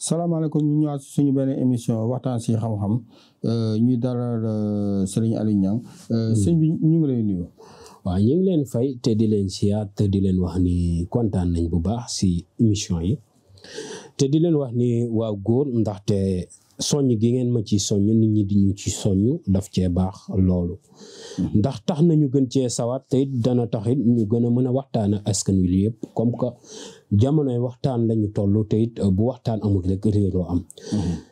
salaamaaleykum ñu ñëwaat suñu benn émission waxtaan si xam-xam ñuy dalal Serigne Aliou Niang sëñ bi ñu ngi lay nuyu. waaw ñu ngi leen fay te di leen siyaat te di leen wax ni kontaan nañ bu baax si émission yi te di leen wax ni waaw góor ndaxte soññ gi ngeen ma ci soññ nit ñi di ñu ci soññ daf cee baax loolu ndax tax nañu gën cee sawar te it dana taxit ñu gën a mën a waxtaan ak askan wi li yëpp comme que jamonoy waxtaan lañu toll te it bu waxtaan amul rek réeroo am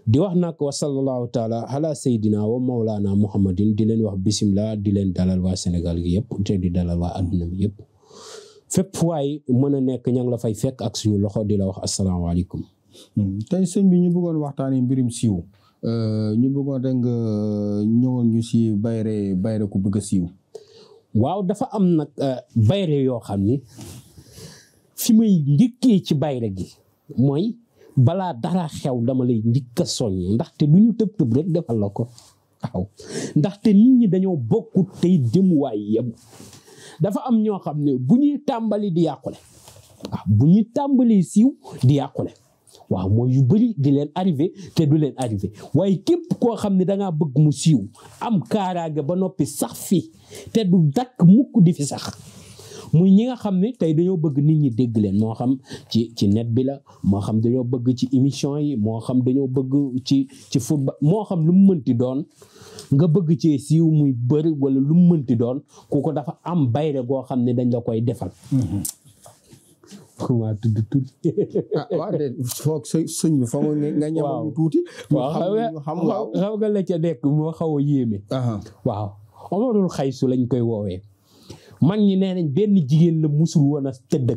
di wax nag wa sallallahu taala ala sayyidina wa mawlana muhammadin di leen wax bismillah di leen dalal waa Sénégal gi yëpp te di dalal waa adduna bi yëpp fépp waay mën a nekk ña ngi la fay fekk ak suñu loxo di la wax asalaamaaleykum. tey sëñ bi ñu bëggoon waxtaanee mbirum siiw ñu bëggoon rek nga ñëwoon ñu si bayre ku bëgg a siiw. waaw dafa am nag bayre yoo xam ni fi may njëkkee ci bayre gi mooy balaa dara xew dama lay njëkk a soññ ndaxte du ñu tëb rek defal la ko waaw ndaxte nit ñi dañoo bokkut tey jëmuwaay yem dafa am ñoo xam ne bu ñuy tàmbali di yàqule waaw bu ñuy tàmbali siiw di yàqule waaw mooy yu bëri di leen arrivé te du leen arrivé waaye képp koo xam ne dangaa bëgg mu siiw am kaaraange ba noppi sax fi te du dakk mukk di fi sax muy ñi nga xam ne tey dañoo bëgg nit ñi dégg leen moo xam ci net bi la moo xam dañoo bëgg ci émission yi moo xam dañoo bëgg ci football moo xam lu mu mënti doon nga bëgg cee siiw muy bëri wala lu mu mënti doon kooku dafa am bayre goo xam ne dañ la koy defal waa tudd waaw de foog sëñ bi foog nga ñamal ñu tuuti. waaw xaw nga la ca nekk moo xaw a yéeme. waaw Omarul Xaysu lañ koy woowee. mag ñi nee nañ benn jigéen la musul woon a tëdd.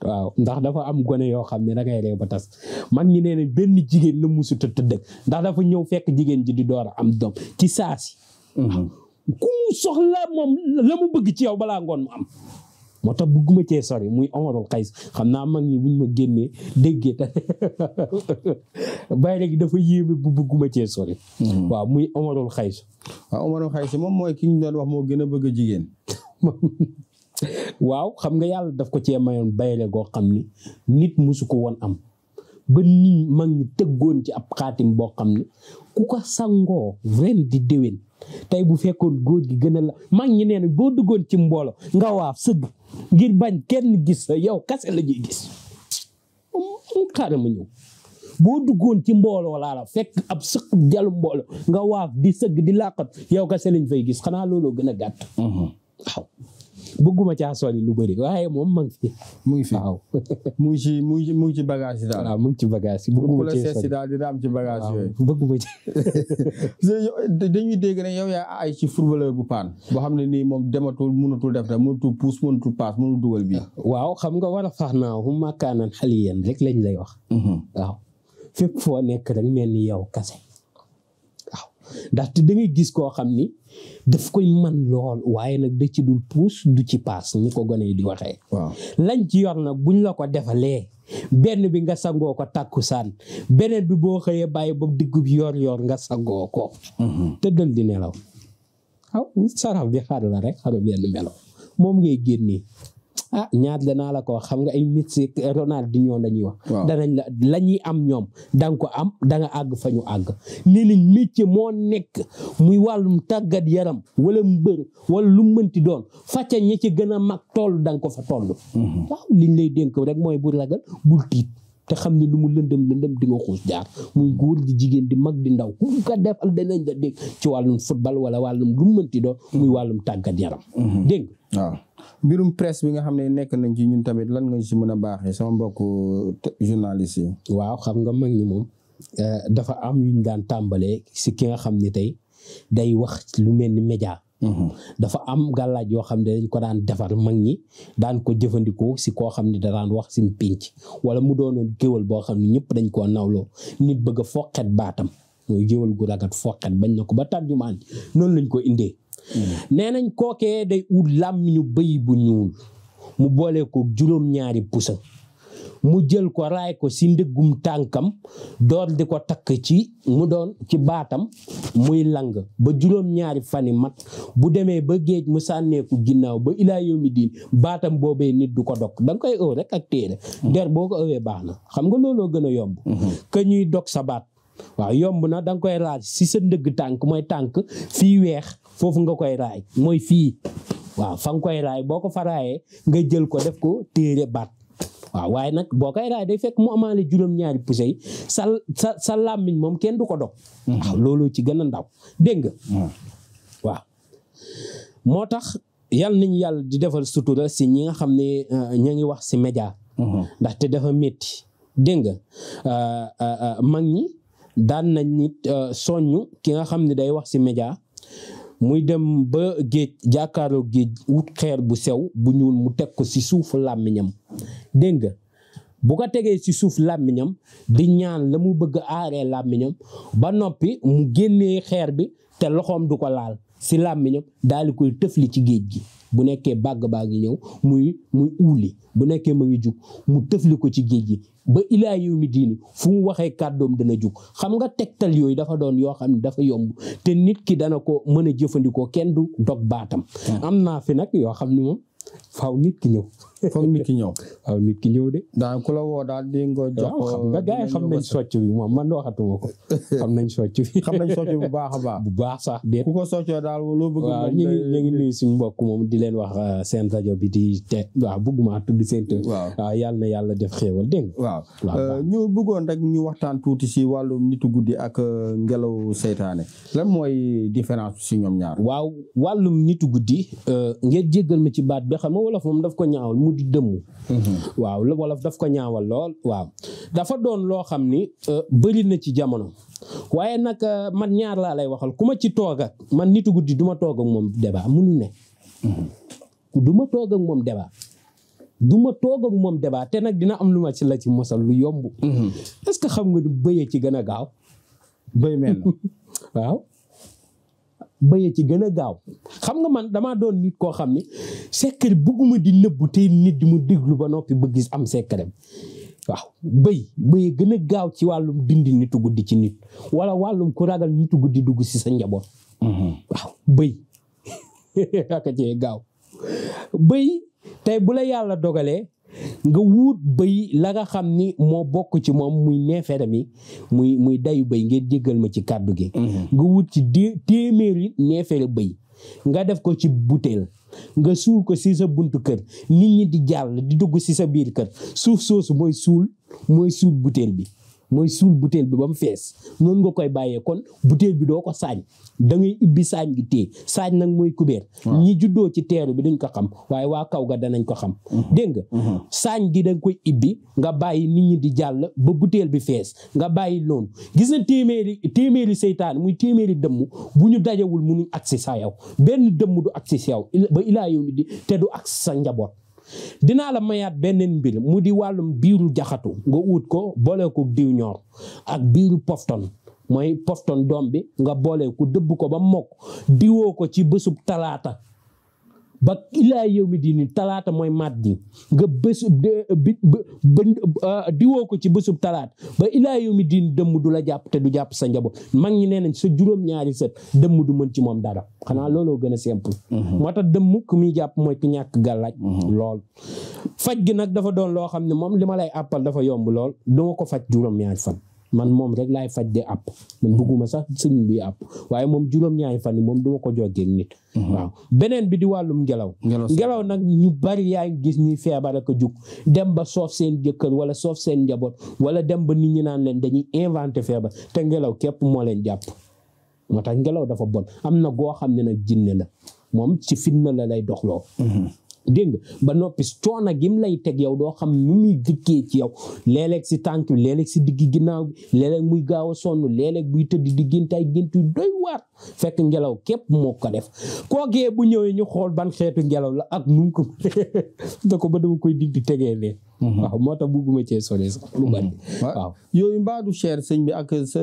waaw ndax dafa am gone yoo xam ne da ngay réew ba tas mag ñi nee nañ benn jigéen la musut a tëdd ndax dafa ñëw fekk jigéen ji di door a am doom ci saasi. ku mu soxla moom la mu bëgg ci yow balaa ngoon mu am. moo tax bëgguma cee sori muy Omarul Xays xam naa mag ñi buñ ma génnee déggee te bayre gi dafa yéeme bu bëgguma cee sori. waaw muy Omarul Xays. waaw Omarul Xays moom mooy ki ñu doon wax moo gën a bëgg a jigéen. waaw xam nga yàlla daf ko cee mayoon bayre goo xam ni nit musu ko woon am ba nit mag ñi tëggoon ci ab xaatim boo xam ne ku ko sangoo ren di déwén tey bu fekkoon góor gi gën a la mag ñi nee na boo duggoon ci mboolo nga waaf sëgg ngir bañ kenn gis sa yow kase la ñuy gis xaaral ma ñëw boo duggoon ci mbooloo laa la fekk ab sëq jalu mboolo nga waaf di sëgg di làqat yow kase lañ fay gis xanaa looloo gën a gàtt. waaw bëgguma caa sori lu bëri waaye moom mu ngi fi waaw mu ngi ci bagage yi daal. waaw mu ngi ci bagage yi bëgguma cee sori daal dina am ci bagage yooyu. bëgguma ci. dañuy dégg ne yow yaa ay ci footballeur bu paan boo xam ne nii moom dematul mënatul def da mënatul puus mënatul paas mënatul dugal bii. waaw xam nga war a fax naa hu maakaanan xaliyan rek lañ lay wax. waaw fépp foo nekk rek mel ni yow kase. waaw ndaxte da ngay gis koo xam ni daf koy man lool waaye nag da ci dul puus du ci paas ni ko gone yi di waxee. waaw lañ ci yor nag buñ la ko defalee benn bi nga sangoo ko takkusaan beneen bi boo xëyee bàyyi ba diggu yor nga sangoo ko. tëddal di nelaw. waaw sarax bi xar la rek xaru benn melo moom ngay génnee. ñaat la naa la ko wax xam nga ay Messi Ronaldinho la ñuy wax. danañ la ñuy am ñoom da nga ko am da nga àgg fa ñu àgg. nee nañ métier moo nekk muy wàllum tàggat yaram wala mbër wala lu mënti doon facca ñi ci gën a mag toll da nga ko fa toll. waaw liñ lay dénk rek mooy bu ragal bul tiit te xam ne lu mu lëndëm di nga xuus jaar muy góor di jigéen di mag di ndaw ku ko defal danañ la dégg ci wàllum football wala wàllum lu mënti doon muy wàllum tàggat yaram. dégg waaw mbirum presse bi nga xam ne nekk nañ ci ñun tamit lan nga si mën a baaxee sama mbokku journaliste yi. waaw xam nga mag ñi moom dafa am yu ñu daan tàmbalee si ki nga xam ne tey day wax lu mel ni média. dafa am gàllaaj yoo xam ne dañ ko daan defar mag ñi daan ko jëfandikoo si koo xam ne da daan wax si pénc wala mu doonoon géwal boo xam ne ñëpp dañ koo nawloo nit bëgg a foqet baatam mooy géwal gu ragat foqet bañ na ko ba tarjumaan noonu lañ ko indee. nee nañ kookee day ut làmmiñu bëy bu ñuul mu boole ko juróom-ñaari pusa mu jël ko raay ko si ndëggum tànkam door di ko takk mu doon ci baatam muy lang ba juróom-ñaari fani mat bu demee ba géej mu sànneeku ginnaaw ba ilaa yawmi diin baatam boobee nit du ko dog da nga koy ëw rek ak téere der boo ko ëwee baax na xam nga looloo gën a yomb que ñuy dog sa baat waaw yomb na da nga koy raay si sa ndëgg tànk mooy tànk fii weex foofu nga koy raay mooy fii waaw fa nga koy raay boo ko fa raayee nga jël ko def ko téere baat waaw waaye nag boo koy raay day fekk mu amaale juróom-ñaari poussé yi sa làmmiñ moom kenn du ko dog waaw loolu ci gën a ndaw dégg nga waaw moo tax yal nañu yàlla di defal sutura si ñi nga xam ne ña ngi wax si média ndaxte dafa métti dégg nga mag ñi daan nañ nit soññ ki nga xam ne day wax si média muy dem ba géej jàkkaarloo géej wut xeer bu sew bu ñuul mu teg ko si suufu làmmiñam dégg nga bu ko tegee si suuf làmmiñam di ñaan la mu bëgg aaree làmmiñam ba noppi mu génnee xeer bi te loxoom du ko laal si làmmiñam daal di koy tëfli ci géej gi bu nekkee bàgg ngi ñëw muy uuli bu nekkee ma ngi jug mu tëfli ko ci géej gi ba ilaa yawmi diini fu mu waxee kàddoom dana jug xam nga tegtal yooyu dafa doon yoo xam ne dafa yomb te nit ki dana ko mën a jëfandikoo kenn du dog baatam am naa fi nag yoo xam ne moom faaw nit ki ñëw foog nit ki ñëw waaw nit ki ñëw de daal ku la woo daal di nga jox xam nga gars yi xam nañ socc bi moom man waxatuma ko xam nañ socc bi xam nañ socc bu baax a baax bu baax sax déet ku ko soccoo daal loo bëgg waaw ñu ngi nuyu suñu mbokk moom di leen wax seen rajo bi di te waaw bëgguma tudd seen te waaw yàlla na yàlla def xéewal dégg nga waaw ñu bëggoon rek ñu waxtaan tuuti si wàllum nitu guddi ak ngelaw seytaane lan mooy différence si ñoom ñaar waaw wàllum nitu guddi ngeen jéggal ma ci baat bi xam nga wolof moom daf ko ñaawal mu di dëmm waaw wolof daf ko ñaawal lool waaw dafa doon loo xam ni bëri na ci jamono waaye nag man ñaar laa lay waxal ku ma ci toog ak man nitu guddi du ma toog ak moom débat munu ne du ma toog ak moom débat du ma toog ak moom débat te nag dina am lu ma ci la ci mosal lu yomb est-ce que xam nga du bëyee ci gën a gaaw bëy mel na waaw bëyee ci gën a gaaw xam nga man damaa doon nit koo xam ni secret bëgguma di nëbbu te nit di mu déglu ba noppi ba gis am secret waaw bëy gën a gaaw ci wàllum dindi nitu guddi ci nit wala wàllum ku ragal nitu guddi dugg si sa njaboot waaw bëy aka cee gaaw bëy tey bu la yàlla dogalee nga wuut bëy la nga xam ni moo bokk ci moom muy neefere mi muy dayu bëy ngeen jéggal ma ci kàddu gi nga wut ci téeméeri neefere bëy nga def ko ci butéel nga suul ko si sa buntu kër nit ñi di jàll di dugg si sa biir kër suuf soosu mooy suul butéel bi ba mu fees noonu nga koy bàyyee kon butéel bi doo ko saañ da ngay ibbi saañ gi téye saañ nag mooy kubéer ñi juddoo ci teeru bi dañ ko xam waaye waa kaw ga danañ ko xam dégg nga saañ gi da nga koy ibbi nga bàyyi nit ñi di jàll ba butéel bi fees nga bàyyi noonu gis na téeméeri seytaan muy téeméeri dëmm bu ñu dajewul munuñ agsi sa yow benn dëmm du agsi sa yow ba ilaa yow mi di te du agsi sa njaboot dinaa la mayaat beneen mbir mu di wàllum biiru jaxatu nga uut ko boole ko diw ñor ak biiru pofton mooy pofton doom bi nga boole ko dëbb ko ba mokk diwoo ko ci bésub talaata ba ilaa yow mi di ni talaata mooy mardi nga diwoo ko ci bésub talaata ba ilaa yow mi di ni dëmm du la jàpp te du jàpp sa njaboot mag ñi nee nañ sa juróom-ñaari sët dëmm du mën ci moom dara xanaa looloo gën a simple moo tax dëmm ku muy jàpp mooy ku ñàkk gàllaaj lool faj gi nag dafa doon loo xam ne moom li ma lay àppal dafa yomb lool duma ko faj juróom-ñaari fan man moom rek laay faj de àpp man bëgguma sax sëñ bi àpp waaye moom juróom-ñaari fan yi moom duma ko jógee nit waaw beneen bi di wàllum ngelaw nag ñu bari yaa ngi gis ñuy feebar ak a jug dem ba soof seen jëkkër wala soof seen njaboot wala dem ba nit ñi naan leen dañuy inventé feebar te ngelaw képp moo leen jàpp moo tax ngelaw dafa bon am na goo xam ne nag jinne la moom ci fitna la lay doxloo dégg nga ba noppi coono gim lay teg yow doo xam nu muy dikkee ci yow léeg-léeg si tànk bi léeg-léeg si digg ginnaaw bi léeg-léeg muy gaaw a sonn léeg-léeg buy tëdd di gént ay gént yu doy waar fekk ngelaw képp moo ko def kookee bu ñëwee ñu xool ban xeetu ngelaw la ak nu ko da ko ba dama koy dig di tegee lee waaw moo tax bugguma cee sori sax lu bari waaw yooyu mbaa du cher sëñ bi ak sa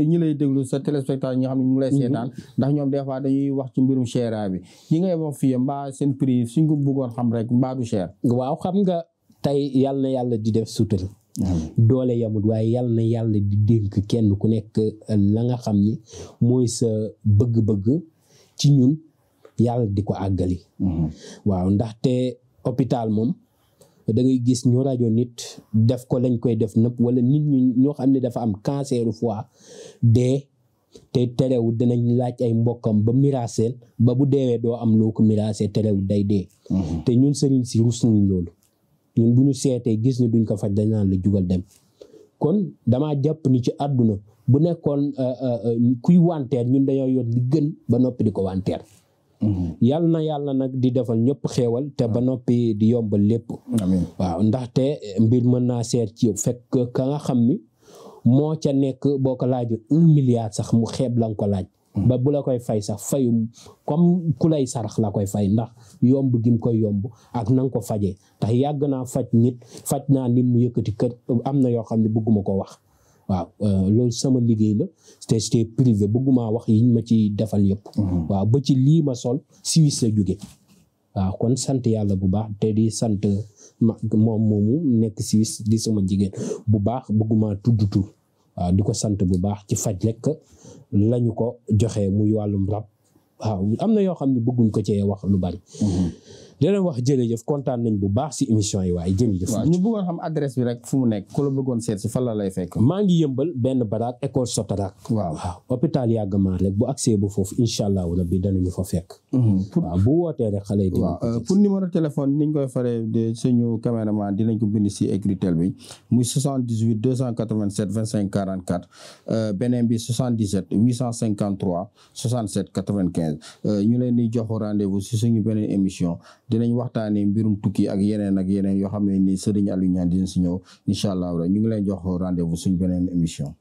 ñi lay déglu sa téléspectateur ñi nga xam ne ñu ngi lay seetaan ndax ñoom des fois dañuy wax ci mbirum chera bi ñi ngay wax fii mbaa seen prix suñ ko bëggoon xam rek mbaa du cher waaw xam nga tey yàlla na yàlla di def sutura doole yamut waaye yàlla na yàlla di dénk kenn ku nekk la nga xam ni mooy sa bëgg-bëgg ci ñun yàlla di ko àggali waaw ndaxte hôpital moom da ngay gis ñu rajo nit def ko lañ koy def nëpp wala nit ñi ñoo xam ne dafa am canceru foie dee te terewul dinañ laaj ay mbokkam ba miraaseel ba bu deewee doo am loo ko miraasee terewul day dee te ñun sëriñ si rus nañ loolu ñun bu ñu seetee gis ni duñ ko faj dañ naan la jugal dem kon damaa jàpp ni ci àdduna bu nekkoon kuy wanteer ñun dañoo yor li gën ba noppi di ko wanteer yàlla na yàlla nag di defal ñëpp xéewal te ba noppi di yombal lépp waaw ndaxte mbir mën naa seet ci fekk ka nga xam ni moo ca nekk boo ko laajee 1 milliard sax mu xeeb la nga ko laaj ba bu la koy fay sax fayum comme ku lay sarax la koy fay ndax yomb gi mu koy yomb ak na nga ko fajee tax yàgg naa faj naa nit mu yëkkati kër am na yoo xam ne bëgguma ko wax waaw loolu sama liggéey la te c'est privé bëgguma wax yiñ ma ci defal yëpp waaw ba ci lii ma sol Suisse la jóge waaw kon sant yàlla bu baax te di sant moom moomu nekk Suisse di sama jigéen bu baax bëgguma tudd tur waaw di ko sant bu baax ci faj rek lañu ko joxe muy wàllum rab waaw am na yoo xam ne bëgguñ ko cee wax lu bari di leen wax jërëjëf kontaan nañ bu baax si émission yi waaye jërëjëf. waaw ñu bëggoon xam adresse bi rek fu mu nekk ku la bëggoon seet si fan la lay fekk. maa ngi yëmbal benn baraak école Sotarak. waaw hôpital Yàggamaar rek bu accès bu foofu incha allahu rabbi danañu fa fekk. waaw bu wootee rek xale yi. waaw pour numéro téléphone niñ koy faree de suñu caméraman dinañ ko bind si écritel bi muy 78 287 25 44 beneen bi 77 853 67 95 ñu leen di jox rendez-vous si suñu beneen émission. dinañ waxtaanee mbirum tukki ak yeneen yoo xam ne ni Serigne Aliou Niane dina si ñëw incha allah ñu ngi leen jox rendez-vous suñu beneen émission.